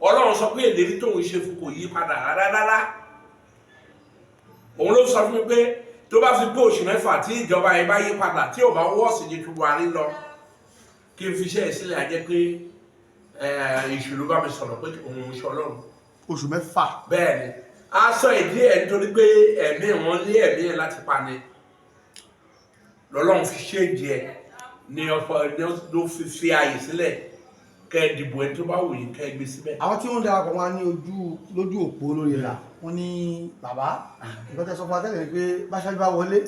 Ọlọ́run sọ pé ìlérí tóun ṣe fún kò yí padà rárá rárá. Òun ló sọ fún mi pé tó bá fi pé oṣù 6 tí ìjọba yẹn bá yí padà, tí ò bá wọ́ọ̀sì ní Buhari lọ, kí n fi iṣẹ́ ẹ̀ sílẹ̀, á jẹ́ pé èṣù ló bá mi sọ̀rọ̀, pé òun ń ṣe Ọlọ́run. Oṣù 6? Bẹ́ẹ̀ ni. A sọ ìdí ẹ̀ nítorí pé ẹ̀mí wọn lé ẹ̀mí ẹ̀ láti pa ni, lọ́lọ́run fi ṣéǹjì ẹ̀ ní ọ̀pọ̀ ló fi ààyè sílẹ̀ kẹ́ ẹ dìbò ẹni tó bá wù yín, kẹ́ ẹ gbé síbẹ̀. Àwọn tí wọ́n ń darapọ̀ wọn ní ojú lójú òpó lórí ẹ̀là, wọ́n ní, bàbá, nǹkan tẹ́ sọ fún wa tẹ́lẹ̀ ni pé báṣáájú bá wọlé,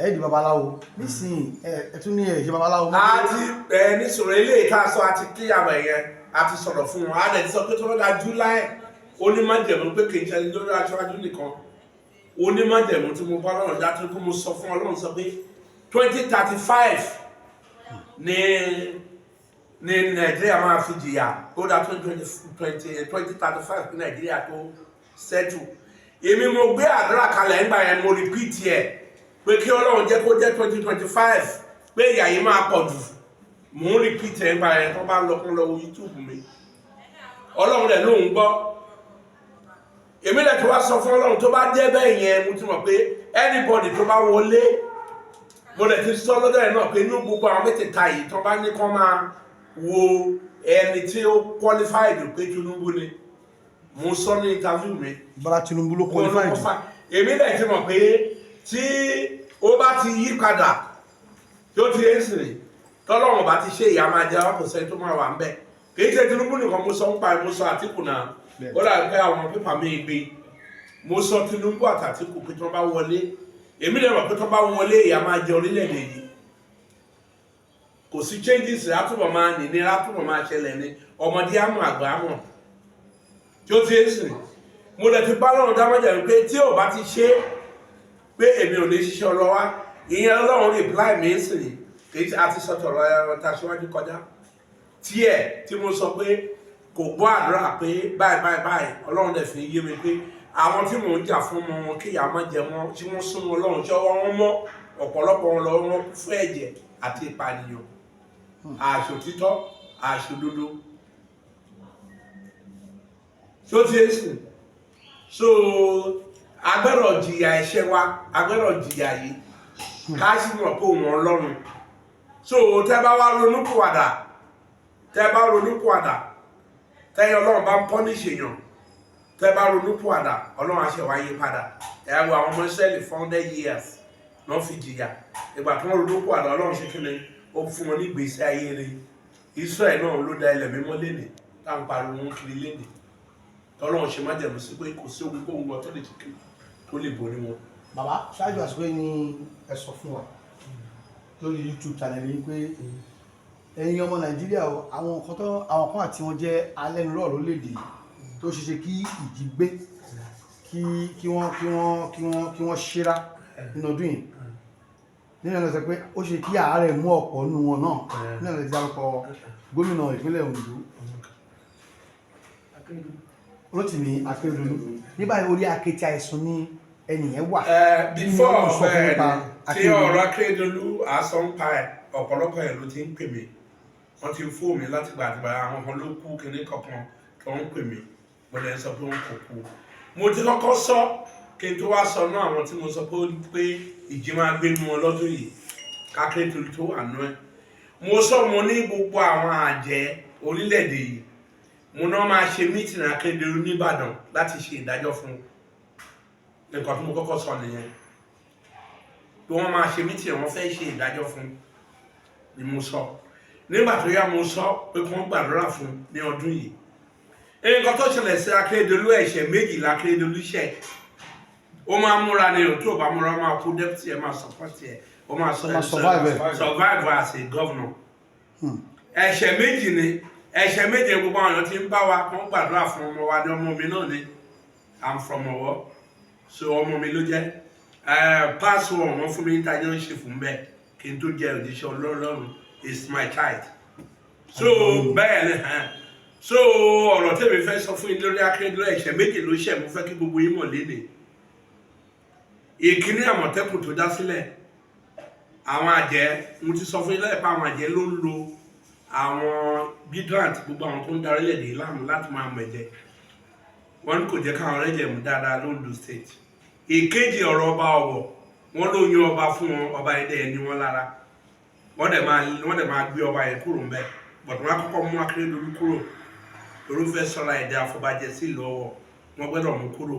ẹ̀ di babaláwo. Nísìnyí, ẹ̀ tún ní ẹ̀ ṣe babaláwo mọ́. A ti ẹ nísòro eléyìí tá a sọ, àti kíyàwó ẹ̀yẹn, a ti sọ̀rọ̀ fún wọn, a dẹ̀ ti sọ pé tó bá da July, onímájẹ̀mú pé kì í ṣe lórí aṣáájú nìkan, onímájẹ̀mú tí mo bá lọ́rùn dá tó kó mo sọ fún Ọlọ́run, sọ pé 2035 ní Nàìjíríà máa fi jìyà. Ó dá 2035 kí Nàìjíríà tó settle. Èmi mo gbé àdúrà kalẹ̀ ńgbà yẹn, mo repeat ẹ̀ pé kí Ọlọ́run jẹ́ kó jẹ́ 2025, pé ìyà yìí máa pọ̀ jù. Mò ń repeat ẹ̀ ńgbà yẹn. Tó bá lọ kún lọ wo YouTube mi. Ọlọ́run rẹ̀ lóun gbọ́. Èmi lẹ̀ tó wá sọ fún Ọlọ́run, tó bá jẹ́ bẹ́ẹ̀ yẹn, mo ti mọ̀ pé anybody tó bá wọlé, mo lè ti sọ lọ́dọ̀ ẹ̀ náà pé inú gbogbo àwọn mẹ́tẹ̀ẹ̀ta yìí, tó bá ní kán máa wo ẹni tí ó qualified, pé Tinubu ni. Mo sọ ní interview mi. Bọ́lá Tinubu ló qualified. Èmi lè ti mọ̀ pé tí ó bá ti yí padà, tí ó ti yé sìn, tọ́lọ́run bá ti ṣe, ìyá máa jẹ wá, kò sẹ́ni tó máa wà ń bẹ̀. Kì í ṣe Tinubu nìkan mo sọ ń pa ẹ̀, mo sọ Àtìkù náà. Ó dàbí pé àwọn pépà mi gbé. Mo sọ Tinubu àti Àtìkù pé tí wọ́n bá wọlé, èmi lè mọ̀ pé tí wọ́n bá wọlé, ìyá máa jẹ orílẹ̀-èdè yìí. Kò sí changes, látúbọ̀ máa nìní, látúbọ̀ máa ṣẹlẹ̀ ní ọmọdé àmọ̀, àgbà àmọ̀ tí ó ti ń sìn. Mo lè ti bá lọ́run dámọ́jà wípé tí ò bá ti ṣe pé èmi ò ní ṣiṣẹ́ ọlọ́wà. Ìyẹn Ọlọ́run reply mi ń sìn. Kì í ṣe àti sọ̀tọ̀ ọ̀rọ̀ tàṣíwájú kọjá tiẹ̀ tí mo sọ pé kò gbọ́ àdúrà pé báyìí báyìí báyìí. Ọlọ́run dẹ̀ fi yé mi pé àwọn tí mò ń jà fún ọmọ wọn, kí ìyà má jẹ wọn, tí wọ́n súnmọ́ Ọlọ́run, tí ọwọ́ wọn mọ́, ọ̀pọ̀lọpọ̀ wọn lọ wọn kú fún ẹ̀jẹ̀ àti ìpànìyàn, àṣòtítọ́, àṣòdodo tí ó ti ń sìn. So agbẹ́rọ̀ jìyà ẹ̀ṣẹ̀ wa, agbẹ́rọ̀ jìyà yìí, ká sì mọ̀ pé òun Ọlọ́run. So tẹ́ bá wá ronúpìwàdà, tẹ́ bá ronúpìwàdà, tẹ́yìn Ọlọ́run bá ń punish èèyàn, tẹ́ bá ronúpìwàdà, Ọlọ́run á ṣe wá yí padà. Ẹ wo àwọn ọmọ Ísírẹ́lì, 400 years náà fi jìyà. Ìgbà tí wọ́n ronúpìwàdà, Ọlọ́run ṣe kí ni? Ó fún wọn ní ìgbésí ayé rẹ̀. Israẹli náà ló da ilẹ̀ mímọ́ lénìí tá à ń pariwo wọn kiri lénìí, tọ́lọ́run ṣe májẹ̀mú sí pé kò sí ohunkóhun wọn tó lè ṣe kí tó lè borí wọn. Bàbá, ṣáájú àsìkò yìí ni ẹ sọ fún wa lórí YouTube channel yìí pé ẹ̀yin ọmọ Nàìjíríà o, àwọn nǹkan tó àwọn kan àti wọn jẹ́ alẹ́nulọ́rọ̀ lórílẹ̀‐èdè yìí tó ṣe ṣe kí ìjì gbé, kí wọ́n ṣíra nínú ọdún yìí. Nínú ẹ̀ lọ sọ pé ó ṣe kí àárẹ̀ mú ọ̀pọ̀ nínú wọn náà. Nínú ẹ̀ lọ ti dárúkọ gómìnà ìpínlẹ̀ Ondo, Rótìmí Akérédolú. Ní báyìí, orí akéte àìsàn ní ẹnìyẹn wà. Ẹ Kí ni before wọ́n sọ fún bẹ́ẹ̀ nípa ni tí Akérédolú? Ọ̀rọ̀ Akérédolú àsọ ń pa ẹ̀, ọ̀pọ̀lọpọ̀ ẹ̀ ló ti ń pè mí, wọ́n ti ń fóònù mi láti gbà àtìgbà. Àwọn kan ló kú kinní kankan tó ń pè mí, mo lè sọ pé wọn kò kú. Mo ti kọ́kọ́ sọ kí n tó wá sọ náà, àwọn tí mo sọ pé ìjì máa gbé nu wọn lọ́dún yìí, kákérédolú tó wà nú ẹ̀. Mo sọ, mo ní gbogbo àwọn àjẹ́ orílẹ̀-èdè yìí, mo náà máa ṣe meeting Akérédolú nìbàdàn láti ṣe ìdájọ́ fún un. Nǹkan tí mo kọ́kọ́ sọ nìyẹn, pé wọ́n máa ṣe meeting, wọ́n fẹ́ ṣe ìdájọ́ fún ni mo sọ. Nígbà tó yá, mo sọ pé kí wọ́n gbàdúrà fún ní ọdún yìí. Nǹkan tó ṣẹlẹ̀ sí Akérédolú, ẹ̀ṣẹ̀ méjìlá Akérédolú ṣẹ̀. Ó máa múra ni o, tó o bá múra, ó máa kú. Deputy ẹ̀ máa support ẹ̀, ó máa Ó máa survive ẹ̀. Survive as a governor. Ẹ̀ṣẹ̀ méjì ni, ẹ̀ṣẹ̀ méjì. Gbogbo àwọn èèyàn ti ń bá wa kí wọ́n gbàdúrà fún ọmọ wa ní, ọmọ mi náà ni. I'm from Ọ̀wọ̀, so ọmọ mi ló jẹ́. Pass one, wọ́n fún mi ní tajọ́ ń ṣe fún bẹ́ẹ̀ kí n tó jẹ́ òjíṣẹ́ Ọlọ́run. Is my child. So bẹ́ẹ̀ ni hàn. So ọ̀rọ̀ tèmi fẹ́ sọ fún yín lórí Akérédolú, ẹ̀ṣẹ̀ méjì ló ṣẹ̀, mo fẹ́ kí gbogbo yín mọ̀ lénìí. Ìkíní, Àmọ̀tẹ́kùn tó dá sílẹ̀, àwọn àjẹ́, mo ti sọ fún yín lẹ́ẹ̀pẹ́, àwọn àjẹ́ ló ń lo Àwọn Bidrat, gbogbo àwọn tó ń darí orílẹ̀-èdè láàmú láti máa mọ̀ ẹ̀jẹ̀, wọ́n ní kò jẹ́ káwọn rẹ́jẹ̀ mú dáadáa lóńdó State. Ìkejì, ọ̀rọ̀ ọba Ọ̀wọ̀, wọ́n ló yan ọba fún wọn, ọba ẹ̀dẹ̀ ẹ̀ ní wọn lára. Wọ́n dẹ̀ máa gbé ọba yẹn kúrò ńbẹ̀, but wọ́n á kọ́kọ́ mú Akérédolú kúrò torí ó fẹ́ sọ́ra ẹ̀dẹ̀ àfọbàjẹ́ sí ìlú Ọ̀wọ̀. Wọ́n gbọ́dọ̀ mú kúrò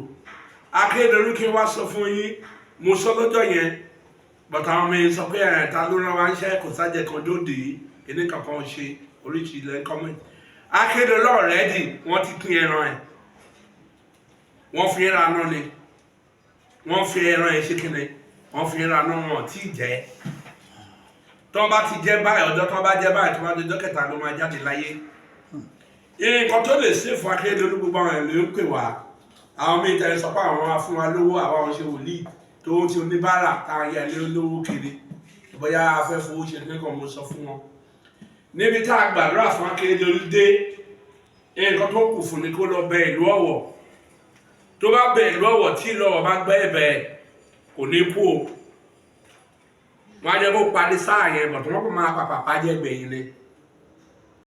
Akérédolú. Kí n wá sọ fún yín, mo sọ lọ́jọ́ yẹn, but àwọn ọmọ yẹn sọ pé ẹ̀ ta ló rán wa ń ṣẹ́, kò sájẹ kan dóde kíní kankan ṣe oríṣi ilẹ̀ comment. Akérédolú already, wọ́n ti pín ẹran ẹ̀, wọ́n fi ń ra náà ni, wọ́n fi ẹran ẹ̀ ṣe kíni, wọ́n fi ń ra náà, wọn tí ì jẹ́. Tó bá ti jẹ́ báyìí, ọjọ́ tó bá jẹ́ báyìí, tó bá dọjọ́ kẹta ló máa jáde láyé. Nǹkan tó lè ṣe fún Akérédolú, gbogbo àwọn èèyàn ló ń pè wá. Àwọn míì tẹ̀lé sọ pé àwọn wá fún wa lówó, àwọn àwọn ṣe wòlíì tó ti oníbàárà táwọn yẹ lé lówó kiri, bóyá a fẹ́ fowó ṣe nǹkan. Mo sọ fún wọn níbi tá a gbàdúrà fún Akérédolú dé, nǹkan tó kù fún ni kó lọ bẹ ìlú Ọ̀wọ̀. Tó bá bẹ ìlú Ọ̀wọ̀, tí ìlú Ọ̀wọ̀ bá gbẹ́ ẹ̀bẹ̀, kò ní kú o. Wọ́n á jẹ́ kó parí sáà yẹn, but wọ́n kò máa pàpà pàjẹ́ gbẹ̀yìn ni.